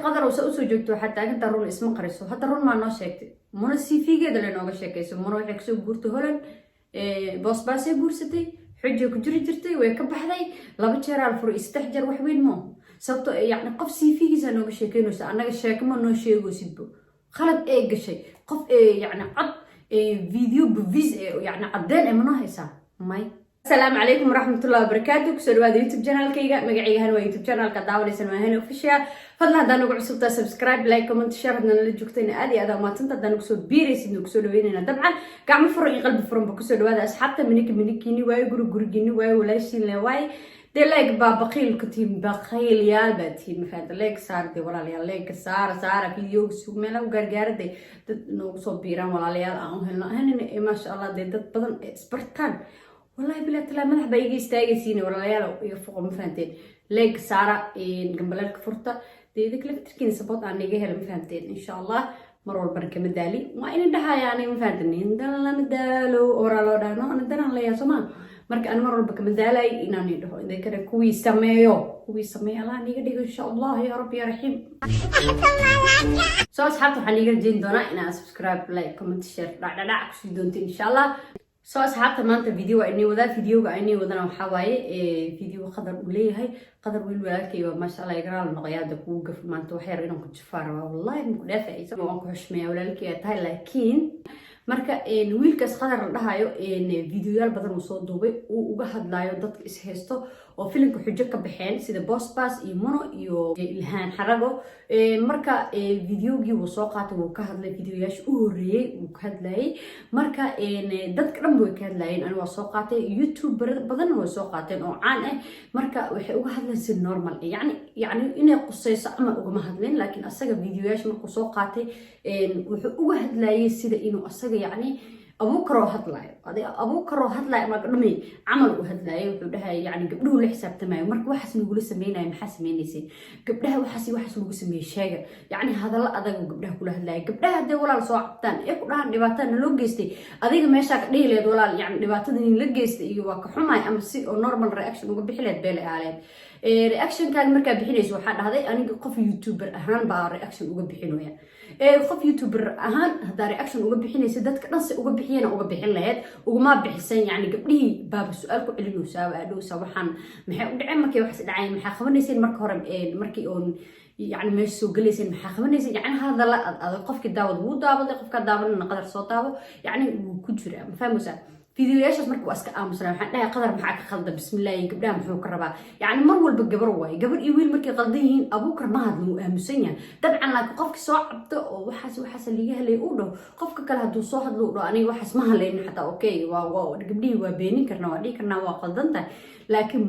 Qadar sa usoo joogto, waxaa taagantaa run isma qariso. Hadda run maa noo sheegtay? Muna CV-geeda lanooga sheekayso. Muna waxay kasoo guurtay Holland, Boosbaasay guursatay, xujay ku jiri jirtay, way ka baxday, laba jeer al furay, saddex jeer. Wax weyn moo, sababto yani qof CV-giisa nooga sheekeynayso, annaga sheekama noo sheegaysidbo. Khalad ee gashay qof yani cod, video, bevis, yani caddeen ee manoo haysaa? May. Asalaamu calaykum waraxmatullahi wabarakaatu. Kusoo dhawaada YouTube channelkayga. Magacayga waa YouTube channelka daawanaysan waa Hani Official. Fadlan haddaan ugu cusubtaa, subscribe, like, comment, share. Haddaan la joogtayna, aad iyo aad umaadsanta. Haddaan ugu soo biiraysid, nagu soo dhaweynayna. Dabcan gacmo furan iyo qalbi furan ba kusoo dhawaada, asxaabta. Mininka mininkiini waayo, guri gurigiini waayo, walaashiin le waaye. Dee like baa baqiilka tihiin, baqiilyaal baa tihiin. Mafaanta like saar dee, walaalayaal, like saara, saara videoga sug meelaha u gaargaara dee, dad noogu soo biiraan, walaalayaal, aan u helno ahanina. Maasha Allah, dee dad badan isbartaan. Wallahi bilaa talaa madax baa iga istaagaysiin, walaalayaal, iga foqo. Ma fahanteen? Like saara, gambaleelka furta dee, idinka laftirkiina support aan iga helo. Ma fahanteen? Insha Allah mar walbana kama daali, waa inin dhahayaani. Ma fahanteen? Nindan lama daalo, oraa loo dhaha, no danaan leeyahay soo maa. Marka aan mar walba kama daalay inaan idhaho, idinkana kuwii sameeyo, kuwii sameeyo Allah niga dhigo, insha Allah, ya rabbi ya raxiim. Soo asxaabta, waxaan iiga rajeyn doonaa inaad subscribe, like, comment, share dhacdhadhac kusii doontiin, insha Allah. Soo asxaabta, maanta video waa inii wadaa. Videoga inii wadana waxaa waaye video Qadar uu leeyahay. Qadar wiil walaalkay waa, maasha Allah, igaraal noqoya. Hadda kugu gaf maanta, wax yar inaan ku jifaa rabaa. Wallahi maku dhaafaysa, waan ku xushmeeyaa, walaalkay aad tahay. Laakiin marka wiilkaas Qadar la dhahayo, videoyaal badan uu soo duubay, uu uga hadlayo dadka ishaysto oo filimka Xujo ka baxeen, sida Bosbas iyo Mono iyo Ilhaan Xarago. Marka videogii wuu soo qaatay, wuu ka hadlay. Videoyaasha u horreeyey wuu ka hadlayay. Marka dadka dhan way ka hadlayeen. Ani waa soo qaatay, YouTube badan way soo qaateen oo caan ah. Marka waxay uga hadleen si normal, yani inay qusayso camal ugama hadleen. Laakiin asaga videoyaasha markuu soo qaatay, wuxuu uga hadlayay sida inuu asaga yani Abuukaroo hadlaayo, Abuukaroo hadlaayo ama dhumay camal u hadlaayo. Wuxuu dhahay, yani gabdhuhu la xisaabtamayo: marka waxaas nagula sameynayo, maxaa sameynaysay? Gabdhaha waxaas waxaas lagu sameeyey sheega. Yani hadallo adag oo gabdhaha kula hadlaayo. Gabdhaha hadday walaal soo cabtaan ee ku dhahaan dhibaatada naloo geystay, adiga meeshaa ka dhihi leed: walaal, yani dhibaatada nin la geystay iyo waa ka xumaay, ama si oo normal reaction uga bixi leed beele aaleed. Reactionkaaga markaa bixinayso, waxaa dhahday: aniga qof YouTuber ahaan baa reaction uga bixinaya. Qof YouTuber ahaan haddaa reaction uga bixinaysa, dadka dhan se uga bixiyana uga bixin lahayd, uguma bixisan. Yani gabdhihii baaba su-aal ku celinaysaa, adhowsa waxaan maxay u dhaceen? Markay waxas dhaceen, maxaa qabanayseen? Marka hore markii oon yani meesha soo galayseen, maxaa qabanayseen? Yani hadalla ad adag. Qofkii daawad wuu daawaday, qofkaa daawanana Qadar soo daawo, yani wuu ku jiraa. Ma fahmaysaa? Videoyaashaas marka waa iska aamusnaa. Waxaan dhahay: Qadar maxaa ka khalda? Bismillaahi, gabdhaha muxuu ka rabaa? Yani mar walba gabar waaye, gabar iyo wiil markay qaldan yihiin, Abuukar ma hadlo, wuu aamusan yahay dabcan. Laakiin qofki soo cabto oo waxaas waxaas liiga helay uu dhaho, qofka kale hadduu soo hadlo uu dhaho aniga waxaas ma hadlaynin xataa, okay, waa gabdhihii waa beenin karnaa, waa dhihi karnaa waa qaldan tahay. Laakiin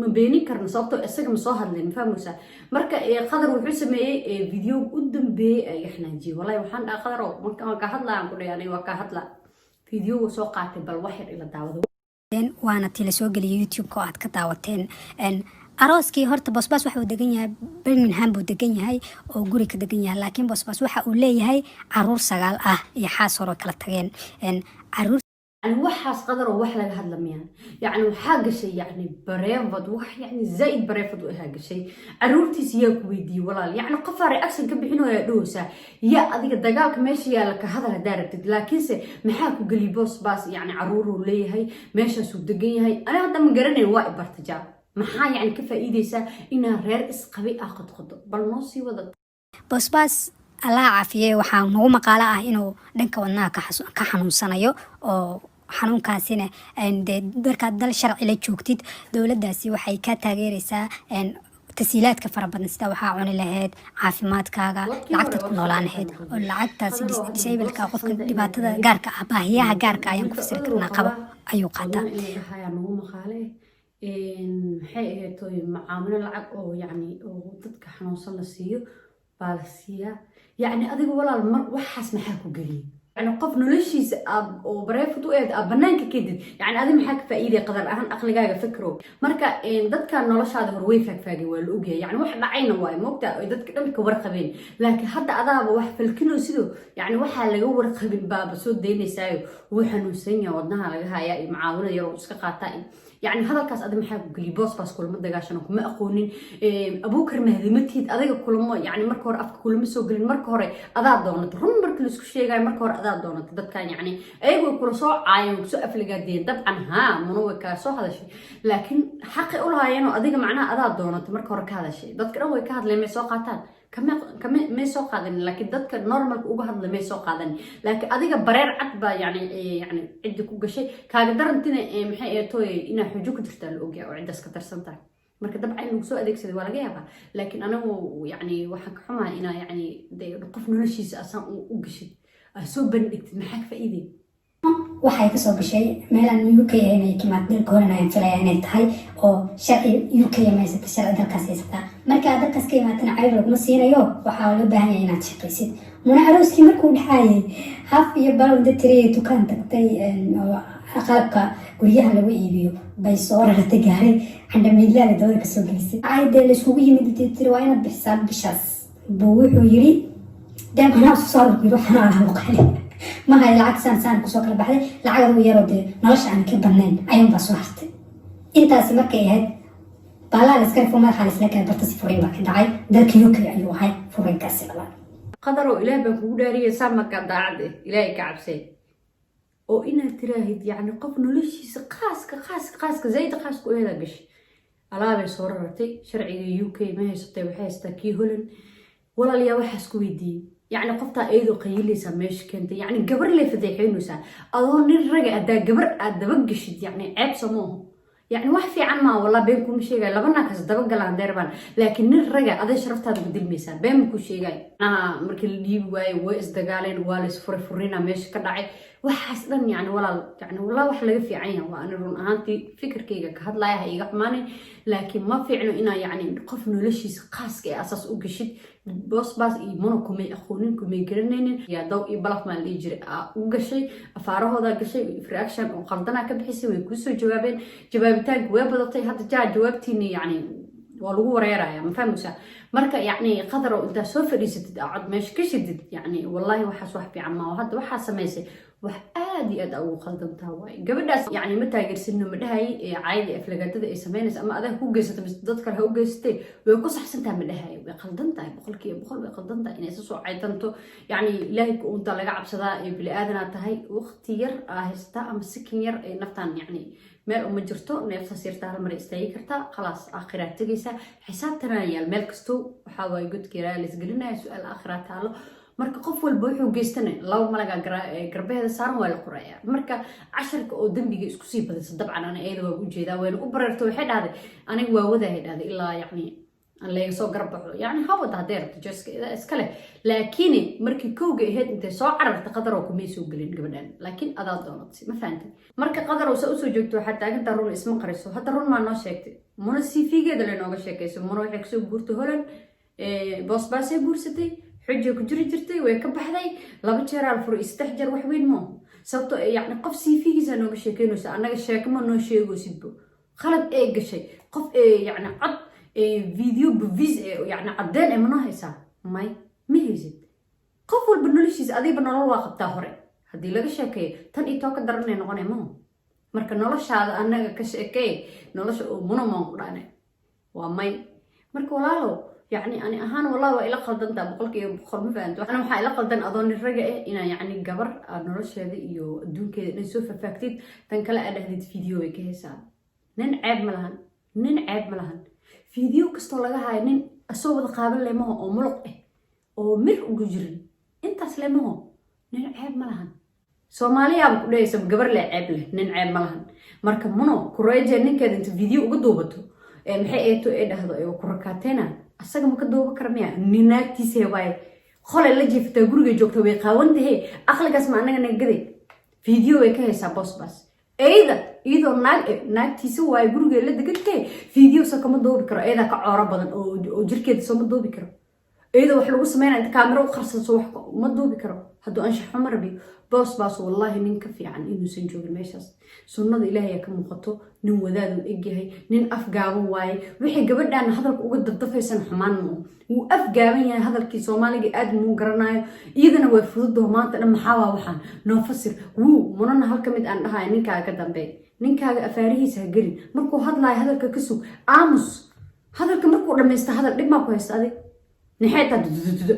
ma beenin karno, sababtoo isaga ma soo hadlin. Ma fahmaysaa? Marka Qadar wuxuu sameeyey video u dambeeyey ay xanaajiyey. Wallahi waxaan dhaha: Qadar oo marka waan ka hadlaa, aan ku dhahay, aniga waa ka hadlaa. Videoga soo qaatay, bal wax yar ila daawado. Waana tii lasoo geliyay YouTube-ka oo aad ka daawateen arooskii. Horta Bosbas waxa uu degan yahay Birmingham buu degan yahay oo guri ka degan yahay, laakiin Bosbas waxa uu leeyahay caruur sagaal ah iyo xaas hore kala tageen caruur. Yani waxaas, Qadaroo, wax laga hadla miyaan? Yani waxaa gashay yani private, wax yani zaaid private u ahaa gashay. Caruurtiisa yaa ku weydiiyey, walaal? Yani qofaa reaction ka bixinaya dhahaysaa, yaa adiga dagaalka meesha yaala ka hadal haddaa rabtid. Laakiinse maxaa ku geliy Boos Baas? Yani caruuruu leeyahay, meeshaasuu degan yahay. Ani hadda ma garanayn, waa ibarta jaa. Maxaa yani ka faa'iideysaa inaa reer isqabay ah qodqodo? Bal noo sii wada. Bosbas Allah caafiyey, waxaa nagu maqaalo ah inuu dhanka wadnaha ka xanuunsanayo, oo xanuunkaasina dee markaad dal sharci la joogtid, dowladdaasi waxay ka taageereysaa tasiilaadka fara badan, sida waxaa cuni lahayd, caafimaadkaaga, lacagtaad ku noolaan lahayd, oo lacagtaas disableka, qofka dhibaatada gaarka ah, baahiyaha gaarka ayaan ku fasiri karnaa, qabo ayuu qaataa. Dhahayaa nagu maqaale, maxay ahayd toy macaamilo lacag oo yacni oo dadka xanuunsan la siiyo baa la siiyaa. Yacni adiga, walaal, mar waxaas maxaa ku geliyay? Yani qof noloshiisa aad oo private u eed aad banaanka kadid, yani adi maxaa ka faa'iiday? Qadar ahaan aqligaaga fikro. Marka dadkan noloshaada hor way faagfaageen, waa la ogyahay. Yani wax dhacayna waay moogta ay dadka dhan ka warqabeen. Laakiin hadda adaaba wax falkino sido yani waxaa laga warqabin baaba soo daynaysaayo. Wuu xanuunsan yahay, wadnaha laga hayaa iyo macaawinada yar oo iska qaataa. Yacni hadalkaas adi maxaa ku geliy? Boosbaas kulama dagaashano, kuma aqoonin. Abuukar Mahdimatid adiga kulamo, yani marka hore afka kulama soo gelin. Marka hore adaa doonata. Run marka laisku sheegayo, marka hore adaa doonata. Dadkan yacni ayagu way kula soo caayeen, way kusoo aflagaadiyeen dabcan. Haa, Muna way kaa soo hadashay, laakiin xaqi u lahaayeenoo adiga macnaha adaa doonata marka hore ka hadashay. Dadka dhan way ka hadleen, may soo qaataan kame may soo qaadanin, laakiin dadka normalka uga hadla may soo qaadanin. Laakiin adiga bareer cad baa yani ciddi ku gashay. Kaaga darantina maxay eetoy inaa xujo ku jirtaa la ogyahay oo ciddaas ka tarsan tahay. Marka dabcan in lagu soo adeegsaday waa laga yaabaa, laakiin anigu yani waxaan ka xumahay inaa yani dee qof noloshiisa asaan u gashid, aa soo bandhigtid. Maxaa ka faa'iiday? Waxay kasoo gashay meelaan UK ahayn ay timaad. Dalka Holan ayaan filaya inay tahay oo sharci UK ma haysata, sharci dalkaas haysataa. Marka aad dalkaas ka imaatana cayr laguma siinayo, waxaa loo baahan yahay inaad shaqaysid. Muna arooskii markuu dhexaayay haf iyo balwanda tiriyay, dukaan tagtay oo qalabka guryaha lagu iibiyo bay soo raratay gaaray candhamiidlaada dabada kasoo gelisay. Dee laiskugu yimid intay tiri, "Waa inaad bixisaa bishaas," buu wuxuu yiri, "Dee manaa isku soo rarku yiri, waxaan alaabo qaali mahay, lacag saan saan kusoo kala baxday, lacag adugu yaroo dee nolosha aan ka badnayn ayuunbaa soo hartay." Intaasi markay ahayd, baalaa la iska rifo, madaxa la isla kala barta, si furiin baa ka dhacay. Dalka UK ayuu ahay furiinkaasi labaad. Qadarow, Ilaah baan kugu dhaariyay, saa markaa daacad eh, Ilaahay ka cabsay oo inaad tiraahid yacni qof noloshiisa qaaska qaaska qaaska zayd qaaska u eedaa gashay, alaabay soo raratay, sharciga UK ma haysatay, waxay haysataa kii Holland. Walaalayaa, waxaas ku weydiiyey, yacni qoftaa iyadoo qayilaysaa meesha keentay, yacni gabar lay fadeexeynaysaa. Adoo nin raga haddaa gabar aad daba gashid, yacni ceeb soo ma aho? Yacni wax fiican maa, walaa been kuma sheegayo. Laba naag daba galaan deerbaan, laakiin nin raga aday sharaftaada ku dilmaysaa. Been ma ku sheegayo. Macnaha markii la dhiibi waaye way isdagaaleen, waa la isfuray, furina meesha ka dhacay. Waxaas dhan yani walaal, yani walaa wax laga fiican yahay waa. Ani run ahaantii fikirkayga ka hadlaya, ha iga xumaanin, laakiin ma fiicno inaa yacni qof noloshiisa khaaska ee asaas u gashid. Boosbaas iyo Muna kumay aqoonin, kumay garanaynin. Yaa daw iyo balaf maa la dhihi jiray aa u gashay, afaarahoodaa gashay, reaction oo qaldanaa ka bixisay. Way kuusoo jawaabeen, jawaabitaanka way badatay. Hadda jaa jawaabtiina yacni waa lagu wareeraya, ma fahmaysaa? Marka yacni Qadar oo intaa soo fadhiisatid aa cod meesha ka shidid, yacni wallahi waxaas wax fiican maa. Hadda waxaa samaysay wax aad iyo aad ugu qaldantaa waaye. Gabadhaas yacni ma taageersanino, ma dhahay caayada aflagaadada ay samaynaysa ama adaa ku geysato mise dad kale ha u geysatay way ku saxsantaha, ma dhahay. Way qaldan tahay, 100% way qaldan tahay inay isa soo caytanto. Yacni Ilaahay ku unta laga cabsadaa ee bili aadanaa tahay. Waqti yar aa haysataa ama sikin yar ee naftan yacni meel uma jirto. Neeftaas yartaa hal mar istaagi kartaa, khalaas, aakhiraa tegaysaa, xisaabtana yaal. Meel kasto waxaa waaye godka yaraa laisgelinaya, su-aal aakhiraa taalo. Marka qof walba wuxuu geystana laba malaga garbeheeda saaran, waa la qoraya. Marka casharka oo dembiga isku sii badisa dabcan ana iyada waa ujeedaa, wayna u bareerto. Waxay dhahday, "Aniga waa wadahay," dhahday, "ilaa yacni aan laga soo garab baxo." Yacni ha wada hadday rabto, jeska ida iska leh, laakiin markii kowga ahayd intay soo cararta, Qadarow kumay soo gelin gabadhan, laakiin adaa doonatay, ma fahantay? Marka Qadarow sa usoo joogto, waxaa taagantaa run isma qariso. Hadda run maa noo sheegtay? Muna CV-geeda laynooga sheekayso. Muna waxay kasoo guurtay Holland, Boosbaasay guursatay, xujay ku jiri jirtay, way ka baxday. Laba jeeraa la furay, 3 jeer wax weyn maaho. Sababto yacni qof CV-giisa nooga sheekeynaysa, annaga sheekama noo sheegaysidbo. Khalad ee gashay qof yacni cod, video, bevis, yacni caddeen ee manoo haysaa? May, ma haysid. Qof walba noloshiisa, adiba nolol waa qabtaa hore haddii laga sheekeeyo, tan iyo too ka daranay noqonay maho. Marka noloshaada annaga ka sheekeey, nolosha oo munamaan ku dhane waa may. Marka walaalow, yacni ani ahaan wallahi waa ila qaldantaa 100%, ma fahanto? Ana waxaa ila qaldan adoo nin raga ah inaa yacni gabar aad nolosheeda iyo adduunkeeda inay soo fafaagtid. Tan kale aad dhahdid video way ka haysaa. Nin ceeb ma lahan, nin ceeb ma lahan. Video kastoo laga hayo nin asoo wada qaaban lemaho oo muluq ah oo mir ugu jirin intaas lemaho, nin ceeb ma lahan. Soomaaliyaaba ku dhahaysa gabar le ceeb leh, nin ceeb ma lahan. Marka Muno kureeje ninkeeda inta video uga duubato, maxay eeto ee dhahdo ee ku rakaateena, asaga ma ka duuba kara miya? Ninaagtiisa waaye, qolay la jiifataa, guriga joogta, way qaawan tahe. Aqligaas ma anaga nagaday? Video way ka haysaa Bosbas eyda, iyadoo naag naagtiisa waaye, guriga la degantahe, video soo kama duubi karo? Eedaa ka cooro badan oo jirkeeda soo ma duubi karo? Iyadoo wax lagu sameynaya inta kaamiro u qarsanso wax ma duubi karo hadduu anshax xumo rabiyo? Boosbaas wallaahi nin ka fiican inuusan joogin meeshaas. Sunnada Ilaahay ka muuqato, nin wadaad uu egyahay, nin afgaaban waaye. Wixii gabadhan hadalka uga dabdafaysan xumaan ma wuu afgaaban yahay, hadalkii Soomaaliga aad muu garanayo, iyadana way fududaho. Maanta dhan maxaa waa waxaan noo fasir wuu munana. Halka mid aan dhahayo, ninkaa ka dambeey. Ninkaaga afaarihiisa ha gelin. Markuu hadlaayo hadalka ka sug, aamus. Hadalka markuu dhamaysta hadal. Dhib maa ku haysta adig? Naxeetaa dududududo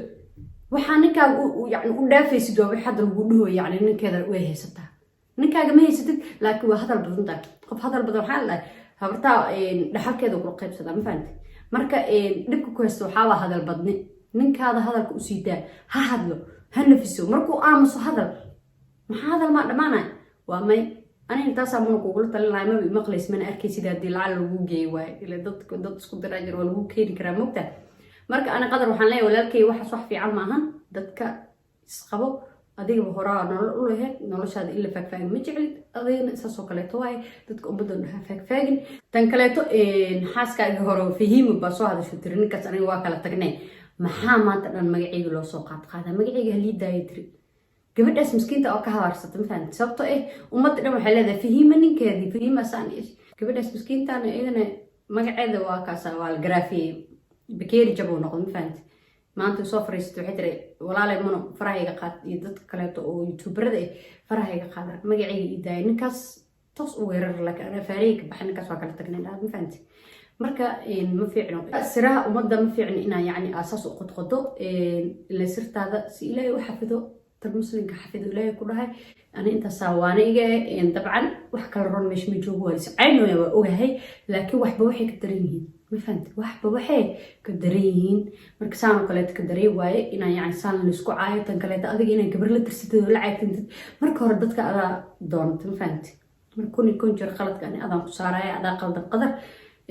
waxaa ninkaaga yani u dhaafaysid. Waa wax hadda lagu dhaho, yani ninkeeda way haysataa. Ninkaaga ma haysatid, laakiin waa hadal badan tahay. Qof hadal badan waxaa la dhahay habartaa dhaxalkeeda kula qaybsadaa, ma fahamtay? Marka dhibka ku haysta waxaabaa hadal badni. Ninkaada hadalka usii daa, ha hadlo, ha nafiso. Markuu aamuso hadal. Maxaa hadal maa dhammaanaya? Waa may. Aniga taasaa muna kugula talin lahay. Maba imaqlays, mana arkaysid. Haddii lacag lagu geey waayo, ila dad isku diraa jir, waa lagu keeni karaa, mogta. Marka ani Qadar waxaan leeyahay, walaalkay, waxaas wax fiican maahan. Dadka isqabo, adigaba horaa nolol u lahayd, noloshaada in la faagfaagin ma jeclid. Adigana saasoo kaleeto waaye, dadka ummaddan ha faagfaagin. Tan kaleeto, xaaskaaga hore Fahiimo baa soo hadasho, tiri: "Ninkaas aniga waa kala tagnay, maxaa maanta dhan magacayga loo soo qaad qaadaa? Magacayga halii daaya," tiri. Gabadhaas miskiinta oo ka habaarsata, ma fahamti? Sababto ummadda dhan waxay leedahay Fahiima ninkeedii, Fahiima saan. Gabadhaas miskiintaana iyadana magaceeda waa kaasa, waa la garaafiyey, bakeeri jabuu noqdo, ma fahamti? Maanta soo fariisatay, waxay tiri: "Walaalay Muno, farahayga qaad iyo dadka kaleeto oo youtuberada farahayga qaadaan, magacayga ii daaya. Ninkaas toos u weerar, laakiin anaa faarayga ka baxay, ninkaas waa kala tagnay," dhaad, ma fahamti? Marka ma fiicno siraha ummadda, ma fiicno inaa yacni aasaas u qodqodo. Ila sirtaada si Ilaahay u xafido, tan muslimka xafido Ilaahay ku dhahay. Ani intaasaa waana iga. Dabcan wax kala ron meesha ma joogo, waa liscaynooya, waa ogahay, laakiin waxba waxay ka daran yihiin, ma fahamti? Waxba waxay ka daran yihiin. Marka saan oo kaleeto ka daray waaye inaa yacni saan laisku caayo. Tan kaleeto, adiga inaa gabar la tirsatid oo la caaytintid, marka hore dadka adaa doonata, ma fahamti? Marka kun iyo kun jeer qaladka ani adaan ku saaraya, adaa qaldan, Qadar.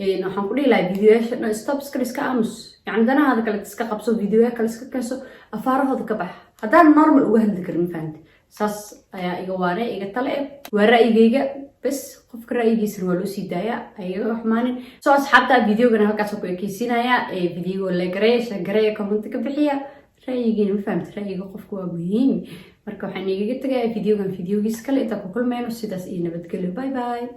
Waxaan ku dhihi lahaa videoyaasha dhan stop, iska aamus. Yani danahaada kale iska qabso, videoya kale iska keenso, afaarahooda ka bax haddaan normal uga hadli karin, ma fahamti? Saas ayaa iga waane, iga tale waa ra'yigayga bes. Qofka ra'yigiisana waa loo sii daayaa, ayaga xumaanin. Soo asxaabta, videogana halkaas ku ekeysiinaya. Videoga la gareeya, share gareeya, comment ka bixiya ra'yigiina, ma fahamti? Ra'yiga qofka waa muhiim. Marka waxaan igaga tagaya videogan videogiis kale intaan ku kulmayno, sidaas iyo nabadgelyo. Bye bye.